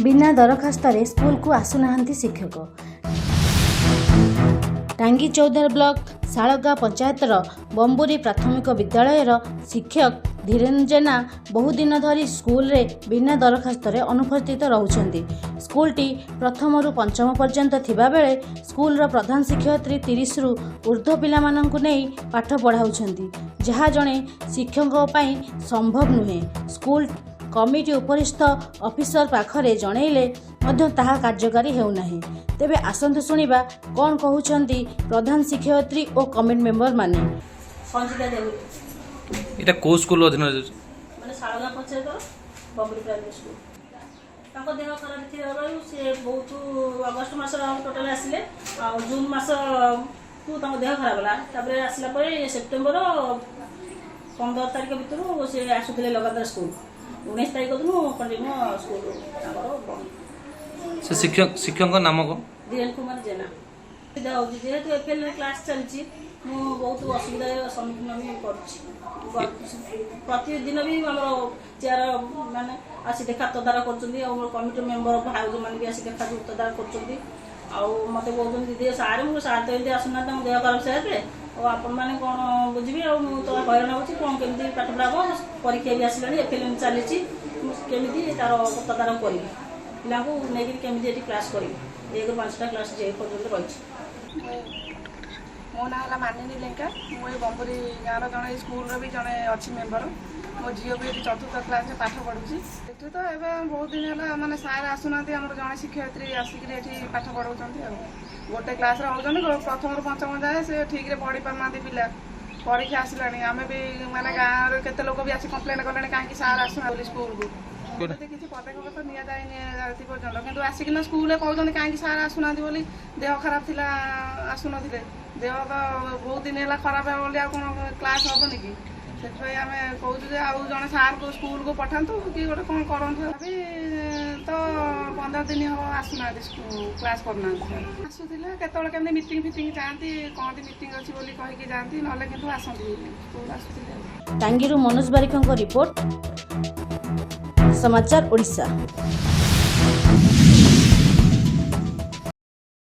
ବିନା ଦରଖାସ୍ତରେ ସ୍କୁଲକୁ ଆସୁନାହାନ୍ତି ଶିକ୍ଷକ। ଟାଙ୍ଗୀ ଚୌଦ୍ୱାର ବ୍ଲକ ଶାଳଗାଁ ପଞ୍ଚାୟତର ବମ୍ବୁରୀ ପ୍ରାଥମିକ ବିଦ୍ୟାଳୟର ଶିକ୍ଷକ ଧୀରେନ ଜେନା ବହୁଦିନ ଧରି ସ୍କୁଲରେ ବିନା ଦରଖାସ୍ତରେ ଅନୁପସ୍ଥିତ ରହୁଛନ୍ତି। ସ୍କୁଲଟି ପ୍ରଥମରୁ ପଞ୍ଚମ ପର୍ଯ୍ୟନ୍ତ ଥିବାବେଳେ ସ୍କୁଲର ପ୍ରଧାନ ଶିକ୍ଷୟିତ୍ରୀ 30ରୁ ଉର୍ଦ୍ଧ୍ୱ ପିଲାମାନଙ୍କୁ ନେଇ ପାଠ ପଢ଼ାଉଛନ୍ତି, ଯାହା ଜଣେ ଶିକ୍ଷକଙ୍କ ପାଇଁ ସମ୍ଭବ ନୁହେଁ। ସ୍କୁଲ କମିଟି ଉପରିସ୍ଥ ଅଫିସର ପାଖରେ ଜଣାଇଲେ ମଧ୍ୟ ତାହା କାର୍ଯ୍ୟକାରୀ ହେଉନାହିଁ। ତେବେ ଆସନ୍ତୁ ଶୁଣିବା କ'ଣ କହୁଛନ୍ତି ପ୍ରଧାନ ଶିକ୍ଷୟିତ୍ରୀ ଓ କମିଟି ମେମ୍ବରମାନେ। ସଞ୍ଜିତା ଦେହୁରୀ। ଏଇଟା କୋଉ ସ୍କୁଲ ଅଧୀନରେ ଯାଉଛି? ମାନେ ଶାଳଗାଁ ପଞ୍ଚାୟତର ବବୁରୀ ପ୍ରାଇମେରୀ ସ୍କୁଲ। ତାଙ୍କ ଦେହ ଖରାପ ଥିବାରୁ ସେ ବହୁତ ଅଗଷ୍ଟ ମାସ ଟୋଟାଲ ଆସିଲେ ଆଉ ଜୁନ୍ ମାସକୁ ତାଙ୍କ ଦେହ ଖରାପ ହେଲା। ତାପରେ ଆସିଲା ପରେ ସେପ୍ଟେମ୍ବର 15 ତାରିଖ ଭିତରୁ ସେ ଆସୁଥିଲେ ଲଗାତାର ସ୍କୁଲ। 19 ତାରିଖ ଦିନ କଣ୍ଟିନ୍ୟୁ ସ୍କୁଲ ତାଙ୍କର ବନ୍ଦ। ସେ ଶିକ୍ଷକଙ୍କ ନାମ କଣ? ଧୀରେନ କୁମାର ଜେନା। ଅସୁବିଧା ହେଉଛି, ଯେହେତୁ ଏଫଏଲ୍ କ୍ଲାସ୍ ଚାଲିଛି, ମୁଁ ବହୁତ ଅସୁବିଧାର ସମ୍ମୁଖୀନ ବି କରୁଛି। ପ୍ରତିଦିନ ବି ଆମର ଚେୟାର ମାନେ ଆସି ଦେଖା ତଦାରଖ କରୁଛନ୍ତି ଆଉ ମୋର କମିଟି ମେମ୍ବର ଭାଉଜମାନେ ବି ଆସି ଦେଖା ତଦାରଖ କରୁଛନ୍ତି ଆଉ ମୋତେ କହୁଛନ୍ତି, "ଦିଦି, ସାର୍।" ମୁଁ ସାର୍ ତ ଏମିତି ଆସୁନାହାନ୍ତି, ତାଙ୍କ ଦେହ ଖରାପ ସାର୍, ଆଉ ଆପଣମାନେ କ'ଣ ବୁଝିବେ? ଆଉ ମୁଁ ତ ହଇରାଣ ହେଉଛି। କ'ଣ କେମିତି ପାଠ ପଢ଼ା ହେବ? ପରୀକ୍ଷା ବି ଆସିଲାଣି, ଏଫଏଲ୍ ଚାଲିଛି। ମୁଁ କେମିତି ତାର ତଦାରଖ କରିବି? ପିଲାଙ୍କୁ ନେଇକିରି କେମିତି ଏଠି କ୍ଲାସ୍ କରିବି? 1ରୁ 5ଟା କ୍ଲାସ୍ ଯେ ପର୍ଯ୍ୟନ୍ତ ରହିଛି। ମୋ ନାଁ ହେଲା ମାନିନୀ ଲେଙ୍କା। ମୁଁ ଏଇ ବମ୍ବୁରୀ ଗାଁର ଜଣେ, ଏଇ ସ୍କୁଲର ବି ଜଣେ ଅଛି ମେମ୍ବର। ମୋ ଝିଅ ବି ଏଠି ଚତୁର୍ଥ କ୍ଲାସରେ ପାଠ ପଢ଼ୁଛି। ଏଠି ତ ଏବେ ବହୁତ ଦିନ ହେଲା ମାନେ ସାର୍ ଆସୁନାହାନ୍ତି। ଆମର ଜଣେ ଶିକ୍ଷୟିତ୍ରୀ ଆସିକିରି ଏଠି ପାଠ ପଢ଼ଉଛନ୍ତି ଆଉ ଗୋଟେ କ୍ଲାସରେ ହେଉଛନ୍ତି ପ୍ରଥମରୁ ପଞ୍ଚମ ଯାଏ। ସେ ଠିକରେ ପଢ଼ି ପାରୁନାହାନ୍ତି ପିଲା। ପରୀକ୍ଷା ଆସିଲାଣି। ଆମେ ବି ମାନେ ଗାଁର କେତେ ଲୋକ ବି ଆସି କମ୍ପ୍ଲେନ୍ କଲେଣି, କାହିଁକି ସାର୍ ଆସୁନାହାନ୍ତି ବୋଲି ସ୍କୁଲକୁ। ଏମିତି କିଛି ପଦକ୍ଷେପ ତ ନିଆଯାଇନି ଆଜି ପର୍ଯ୍ୟନ୍ତ, କିନ୍ତୁ ଆସିକିନା ସ୍କୁଲରେ କହୁଛନ୍ତି କାହିଁକି ସାର୍ ଆସୁନାହାନ୍ତି ବୋଲି। ଦେହ ଖରାପ ଥିଲା, ଆସୁନଥିଲେ। ଦେହ ତ ବହୁତ ଦିନ ହେଲା ଖରାପ ହେବ ବୋଲି ଆଉ କ'ଣ କ୍ଲାସ୍ ହବନି କି? ସେଥିପାଇଁ ଆମେ କହୁଛୁ ଯେ ଆଉ ଜଣେ ସାର୍କୁ ସ୍କୁଲକୁ ପଠାନ୍ତୁ କି ଗୋଟେ କ'ଣ କରନ୍ତୁ। ବି ତ 15 ଦିନ ହବ ଆସୁନାହାନ୍ତି, କ୍ଲାସ୍ କରୁନାହାନ୍ତି ସାର୍। ଆସୁଥିଲେ, କେତେବେଳେ କେମିତି ମିଟିଂ ଫିଟିଂ ଯାଆନ୍ତି, କହନ୍ତି ମିଟିଂ ଅଛି ବୋଲି କହିକି ଯାଆନ୍ତି, ନହେଲେ କିନ୍ତୁ ଆସନ୍ତି, ସ୍କୁଲ ଆସୁଥିଲେ। ଟାଙ୍ଗୀରୁ ମନୋଜ ବାରିକଙ୍କ ରିପୋର୍ଟ, ସମାଚାର ଓଡ଼ିଶା।